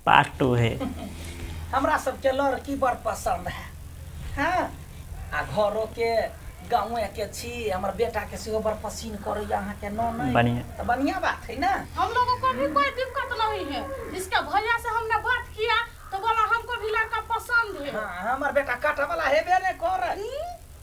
Part 2 है। हमरा सबके लड़की बड़ पसंद है। हाँ, आ घरो के गाँवे के छी, हमर बेटा के सेहो बड़ पसीन करैया अहाँके ननैद। बढ़िया। तऽ बढ़िया बात है ना। हम लोगों को भी कोई दिक्कत नहीं है। इसका भैया से हमने बात किया तो बोला हमको भी लड़का पसंद है। हाँ, हमर बेटा काटा वाला हेबे नहीं करे।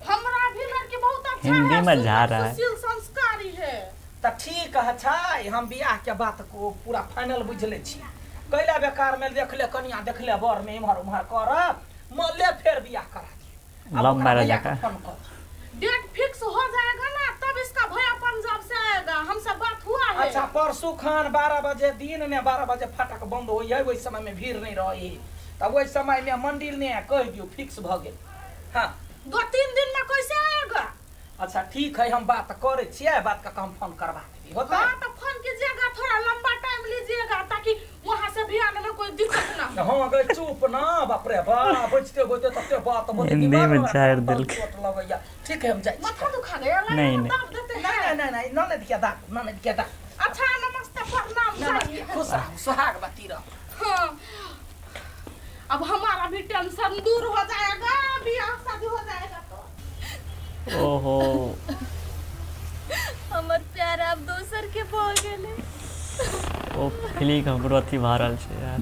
हमरा भी लड़की बहुत अच्छा हिंदी है, में झा सुंदर, रहा है। सुशील, संस्कारी है। तऽ ठीक है छै, हम बियाह के बात को पूरा फाइनल बुझि लै छी। कैला बेकार में देख ले कनिया, देख ले बर में इम्हर उम्हर करब, मरले फेर बियाह करा दियौ। आब लव ओकरा मैरिज भैया के जकाँ। फोन कर। डेट फिक्स हो जाएगा ना तब इसका भैया पंजाब से आएगा, हमसे बात हुआ है। अच्छा, परसू खान 12 बजे दिन ने 12 बजे फाटक बंद होइ है, ओहि समय में भीड़ नहीं रही, तब ओहि समय में मंदिर ने कहि दियौ फिक्स भऽ गेल। हाँ, 2-3 दिन में कैसे आएगा? अच्छा ठीक है, हम बात करे छियै, बात कऽ के हम फोन करवा देबै, होतै? हाँ, तो फोन कीजिएगा, थोड़ा लंबा टाइम लीजिएगा ताकि वहाँ से भी आने में कोई दिक्कत ना हो। हाँ गई, चुप ना, बाप रे बाप, बजते बजते तते बात बजते हिंदी दिमाग में में झाड़ तंग देलकै। चोट लगैया। ठीक है, हम जाइ छी। माथा दुखा गया, लगा नहीं, ना नहीं। दाब देते नहीं, हैं। नहीं, नहीं, नहीं, ननद के दाब, ननद के दाब। अच्छा नमस्ते, प्रणाम, नमस्ते, जाइए। खुश रहू, सुहागवती रहू। हाँ, अब हमारा भी टेंशन दूर हो जाएगा, बियाह शादी हो जाएगा तो। ओहो, हमर प्यार आब दोसर के भऽ गेलै। ओ फ्लिक हमरो अथी भऽ रहल छै यार।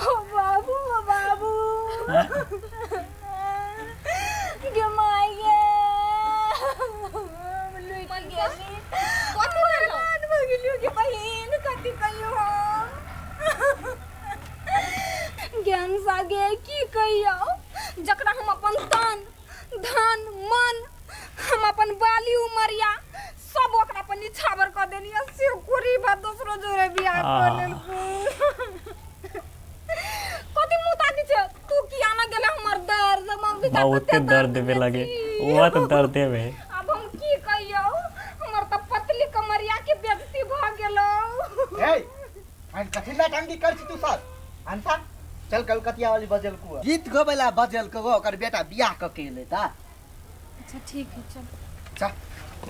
ओ बाबू, ओ बाबू गे माय गे, हम लुटि गेली। कथी भेलौ? बर्बाद भऽ गेलियौ गे बहिन, कथी कहियौ हम ज्ञान गे, की कहियौ, जकरा हम अपन तन धन मन, हम अपन बाली उमरिया सब ओकरा पर निछावर कऽ देलियै, से कुरी बा दोसरो जोरे बियाह कऽ आह। लेलकू। कथी मुँह ताकी छै तू? किया ना गेले हमर दर्द मम्मी का? बहुते कते दर्द देबे में लगे छी। ओहो तऽ दर्द देबे। आब हम की कहियौ, हमर तऽ पतली कमरिया के बेइज्जती भऽ गेलौ। ए आइ कथी नौटंकी कर छी तू सब? अनता चल, कलकतिया वाली बजल को गीत गबैला बजल को, ओकर बेटा बियाह क के एलै ता। अच्छा ठीक है, चल। चल।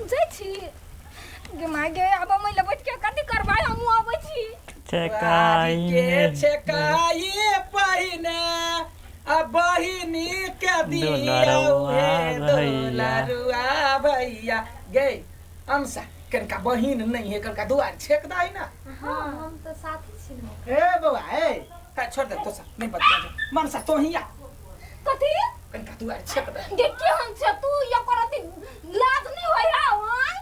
जाइ छी गे माय गे, आब हम अइले बैठ के कथी करबै? हमहूँ अबै छी। चकाई के में छेकाई पहिने आ बहिनी के दियौ दुलरुआ हे भैया। दुलरुआ भैया। गे अंशा, कनका बहिन नहीं है, कनका दुआर छेक दाई ना। हाँ, हम तऽ साथी छी ने। ए बौआ ए। का छोड़ दे तो सा नहीं बतिया जा। मनसा तो ही आ। कथी? कनका दुआर छेक दे। गे केहन छै तू? एकर अथी लाज नहि होइ हौ? आँय,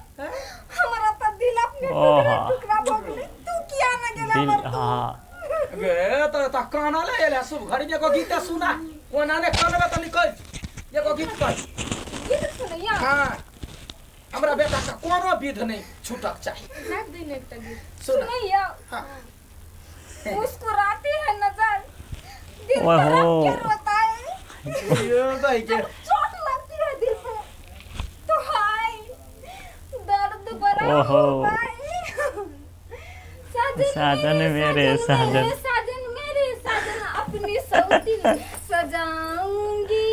हमरा तऽ दिल अपने टुकड़ा ओहो। टुकड़ा भऽ गेलै। तू किया ने गेलै दिल हमर तू? हाँ। गे तो त काना ले एले शुभ घड़ी में एगो गीत सुना, कोना ने कानबे त निकल एगो गीत कर। गीत सुनैया? हाँ, हमरा बेटा का कोनो विध नहीं छूटक चाही। नाच दिन एकटा गीत। सुना। सुनैया? हाँ। मुस्कुराती है नजर, दिल ओहो। तड़प के रोता है, यो भाई के जब चोट लगती है दिल पे तो हाय दर्द बड़ा ओहो। होता है। साजन साजन मेरे साजन। मेरे साजन, मेरे साजन, अपनी सौतीन सजाऊंगी,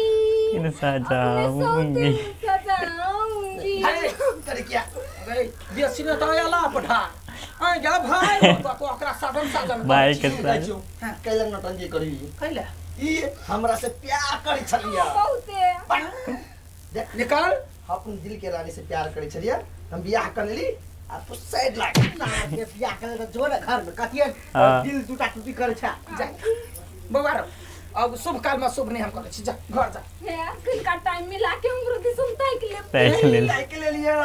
इन अपनी सजाऊंगी। सौतीन सजाऊंगी। हे करे क्या? गई बेसी ने तो आला पढ़ा आ जा भाई हो तो ओकरा साधन साधन भाई के साथ। हां। कैला नौटंकी करी? कैला? ई हमरा से प्यार करी छलिया। बहुते। देख। निकाल। हम अपन दिल के रानी से प्यार करी छलिया, हम बियाह कर लेली आ तू साइड लाग ना के बियाह कर ले, जो ना घर में कथिए हाँ। दिल टूटा टूटी करे छा। जा बौआ रौ, अब शुभ काल में शुभ नहीं हम करै छी, जा घर जा। हे, किनका टाइम मिला के हमरो दिसम ताकि ले। ताकि लेल। ताकि लेलियो।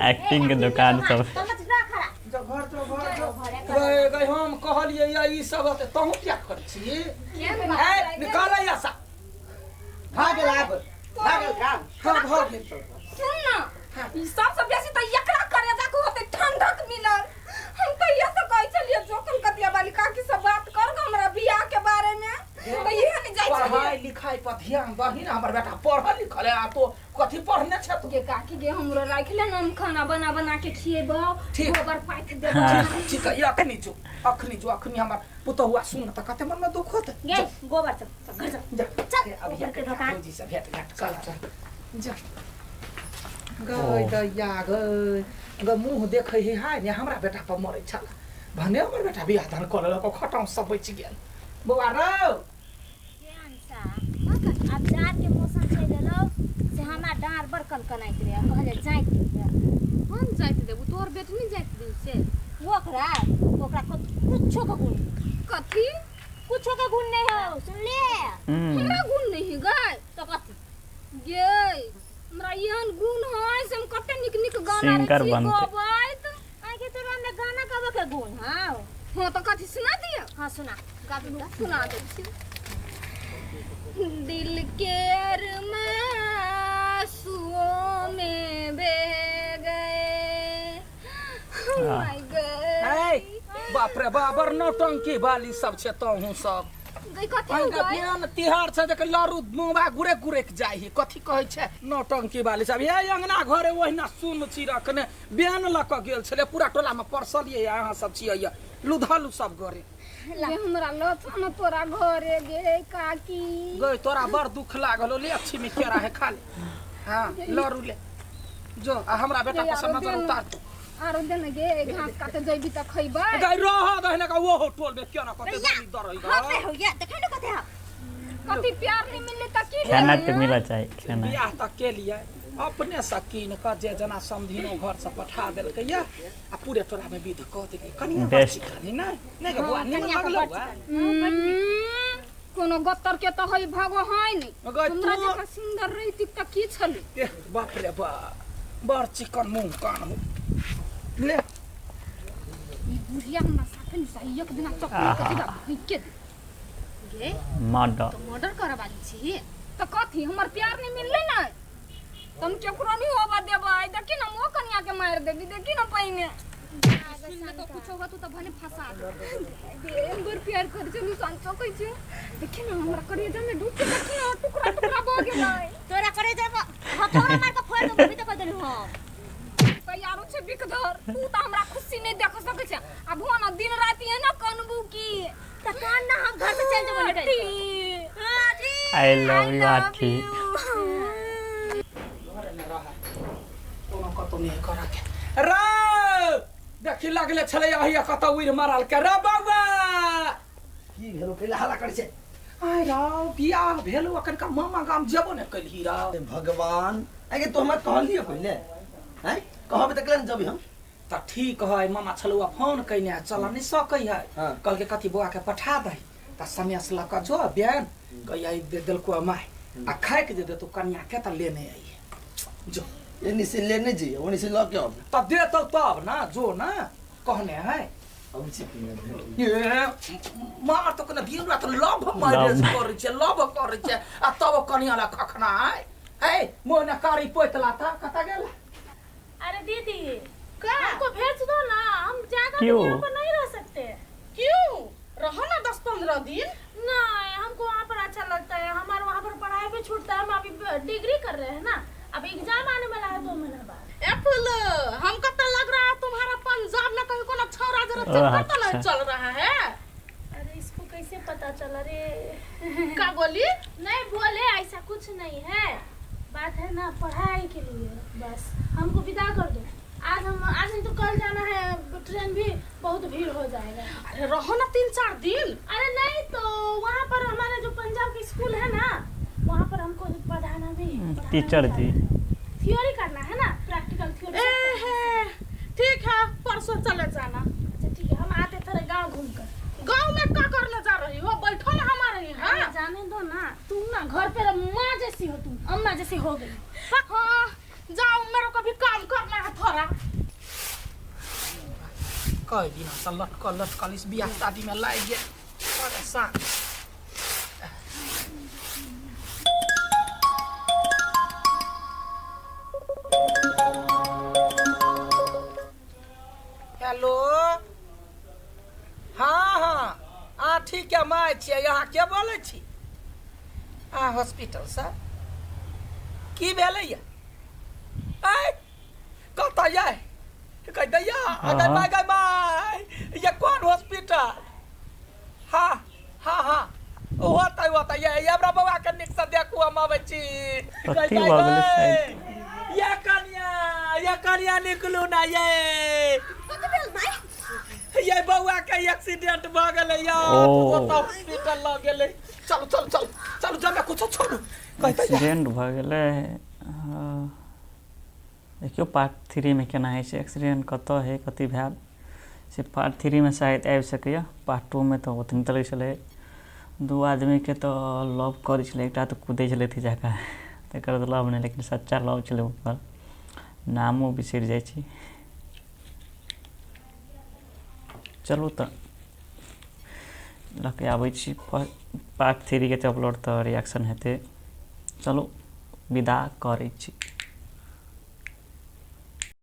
एक्टिंग के दुकान सब। जा घर जो, घर जो गए गए। हम कहलियै या ई सब होतै, तहूँ किया करै छी? ए निकाल ऐसा। भऽ गेल, आब भऽ गेल काम। हाँ, भऽ गेल। सुन ना, ई सबसँ बेसी तऽ एकरा करेजा के होतै ठंडक मिलल। हम कहिया से कहै छलियै, जो कलकतिया वाली काकी से बात कर गो हमरा बियाह के बारे में, तऽ इहे ने जाइ छलियै। पढ़ाई लिखाई पर ध्यान दही ना, हमर बेटा पढ़ल लिखल है आ तो कथी पढ़ने छै तू? गे काकी गे, हमरो राखि ले ना, हम खाना बना बना के खिएबौ। ठीक। गोबर पाथि देबौ। हाँ। ठीक है, अखनी जो, अखनी जो, अखनी हमर पुतहुआ सुन तऽ कते मन में दुख होतै। गे गोबर चल, चल घर चल। जा। चल, अब गोबर के दुकान। भौजी से भेंट घाट कर, चल जा। गई दैया गई ग, मुँह देखै है हाय ने हमरा बेटा पर मरै छल, भने हमर बेटा बियाह दान कऽ लेलक, खटाउ सब बचि गेल। बौआ रौ आब जाड़ के मौसम चलि एलौ से हमरा डाँड़ बड़ कनकनाइत रहै, कहलियै जाँति दिअ। हम जाइत देबू, तोहर बेटनी जाइत देऊ से? ओकरा ओकरा कुछो के गुण नहीं। कथी? कुछो के गुण नहीं हो, सुनले? हमरा गुण नहीं है गाय? तो कथी गे, हमरा एहन गुण है से हम कते नीक नीक गाना सिंगर रे छी बनतै। गबैत। आगे तोरा में गाना गावे के गुण हौ? हाँ, तो कथी सुना दिअ? हाँ सुना, गाबी तऽ। सुना दै छी। दिल के अरमां में बह गए, my गॉड। ऐ बाप रे बाप, बड़ नौटंकी वाली सब छै तोहूँ सब। गई कथी हो अहिके गई? बियान तिहार छै देख, लड़ू मुँहबा गुरे गुरे के जाइ ही, कथी कहै छै नौटंकी वाली सब। हे अंगना घरे ओहिना सुन छी रखने, बियान लऽ कऽ गेल छलै, पूरा टोला में परसलियै, अहाँ सब छियै लुधलू सब घरे। गे हमरा लथ न तोरा घरे गे काकी। गई तोरा बड़ दुख लागल हो, ले अच्छी में केरा है खा ले। हाँ लड़ू ले जो, आ हमरा बेटा पर सब नजर उतार तू। आरो देने गे, घास काटे जैबी तऽ खैबै। गई रह दहने का ओहो टोल में क्यों ना कते दली दरई। हाँ पे हो या देखै न कते हो। कथी प्यार नहीं मिलले तऽ की खाना भेलै? तऽ मिलऽ चाही खाना। बियाह तऽ केलियै अपने से कीन कऽ, जे जना समधिनो घर से पठा देलकै या आ पूरे टोला में विध कऽ देलियै। कनिया बड़ बेस्ट। चिकनी नै नै गे बौआ, निमन कनिया तऽ लगलौ बड़ बौआ? कोनो गत्तर के तऽ है भागो है नहीं। गई हमरा तू जकाँ सुंदर रहिती तऽ की छलै? एह बाप रे बाप, बड़ चिकन मुँह कान हो ले। ई बुढ़िया हमरा साथे नि सही एक दिना चक्कर के दिना भूके दे। गे मर्डर। तो मर्डर करऽ वाली छी। तऽ कथी हमर प्यार नहीं मिललै ने तऽ हम केकरो नहीं होबऽ देबै। देखी न ओ कनिया के मारि देबी, देखी न पहिने। सुन तो कुछो हो तू तऽ भने फंसा दे। गे हम बड़ प्यार करै छलु, सांचो कहै छी। देखी न हमरा करेजा में डूब के देखी न टुकड़ा टुकड़ा भऽ गेलै। तोरा करे जब हथौड़ा मार के फोड़ देबो, अभी तो कह देलु हम। तैयारो छै बिखधर, तू तऽ हमरा खुशी नहीं देख सकै छै। आ भुआ न दिन राति एना कनबू की तऽ कान ना, हम घर से चल जेबो निकल के। हां ठीक। I love you आठी। घरे में रह, कोनो कतौ नहि करऽ के रौ। देखी लगले छलै अहिया कतौ उड़ि मारल के रौ बौआ। की भेलो, कैला हल्ला करै छै? आय रौ, बियाह भेलौ अखन का मामा गाम जेबो ने कैलही रौ। हे भगवान, आगे तो हमरा कहलिए पहिले हैं, कहबे तऽ केला ने जबी हम। तऽ ठीक है, मामा छलौ फोन कैने है, चल नहीं सकै है। हाँ। कहलकै कथी बौआ के पठा दही तऽ सन्यास लऽ कऽ जो बेन कहिया दे देलको माय आ खाइके जे देतौ कनिया के तऽ लेने अइहे जो। एनी से लेने जइए, ओनी से लऽ के आब। तब देतौ तब ना, जो ना कहने है। अब छी की ए मार तो कने दिन रात लव मैरिज लव। करै छै, लव करै छै आ तब कनिया ला खखना आय ए मोने कारी पोतला ता कतऽ गेला? अरे दीदी हमको भेज दो ना, हम ज्यादा दिन क्यों? यहाँ पर नहीं रह सकते। क्यों रहो ना 10-15 दिन। नहीं हमको वहाँ पर अच्छा लगता है, हमारे वहाँ पर पढ़ाई भी छूटता है, हम अभी डिग्री कर रहे हैं ना, अब एग्जाम आने वाला है 2 महीना बाद। एप्पल हमको तो लग रहा है तुम्हारा पंजाब में कहीं कोनो छौरा जरा चक्कर तो नहीं अच्छा। चल रहा है। अरे इसको कैसे पता चला रे? का बोली? नहीं बोले ऐसा कुछ नहीं है, बात है ना पढ़ाई के लिए, बस हमको विदा कर दो आज, हम आज नहीं तो कल जाना है, ट्रेन भी बहुत भीड़ हो जाएगा। अरे रहो ना 3-4 दिन। अरे नहीं तो वहाँ पर हमारे जो पंजाब के स्कूल है ना वहाँ पर हमको पढ़ाना भी है, पढ़ाना टीचर भी जी। थ्योरी करना है ना, प्रैक्टिकल थ्योरी। ठीक है परसों चले जाना। अच्छा ठीक है, हम आते थोड़े गांव घूमकर। गांव में क्या करने जा रही हो, बैठो ना हमारे यहाँ। जाने दो ना, तुम ना घर पे माँ जैसी हो, तुम अम्मा जैसी हो गई। हाँ जाओ, मेरे को भी काम करना है थोड़ा। कई दिन से लटकल लटकल इस बियाह शादी में लागि गेल परेशान। हेलो, हाँ हाँ आ ठीक है, माय छियै, अहाँ के बोलै छी? अहाँ हॉस्पिटलसँ? की भेलैया? आय कतऽ यै? कहि दैया गै माय, गै माय, ये कोन हॉस्पिटल? हाँ हाँ हाँ होतै होतै, ये हमरा बौआ के नीकसँ देखू, हम अबै छी। गै कथी माय भऽ गेलै गै, शायद? ये कनिया, ये कनिया निकलू ना ये। कथी भेल माय? ये बौआ के एक्सीडेंट भऽ गेलै यौ। ओ। ओतऽ हॉस्पिटल लऽ गेलै। चलू चलू चलू चलू, जमे कुछो छोड़ू कहतै। एक्सीडेंट भऽ गेलै। हँ। देखियौ पार्ट थ्रीमे केना होइ छै, एक्सीडेंट कतऽ हइ, कथी भेल से पार्ट थ्रीमे शायद आबि सकैए। पार्ट टूमे तऽ ओतनी तक छलै, दू आदमीके तऽ लव करै छलै, एकटा तऽ कुदै छलै अथी जकाँ, तकर तऽ लव नहि, लेकिन सच्चा लव छलै ओकर, नामो बिसरि जाइ छी। चलू तऽ लऽ के आबै छी पार्ट थ्रीके अपलोड, तऽ रिएक्शन हेतै। चलू विदा करै छी।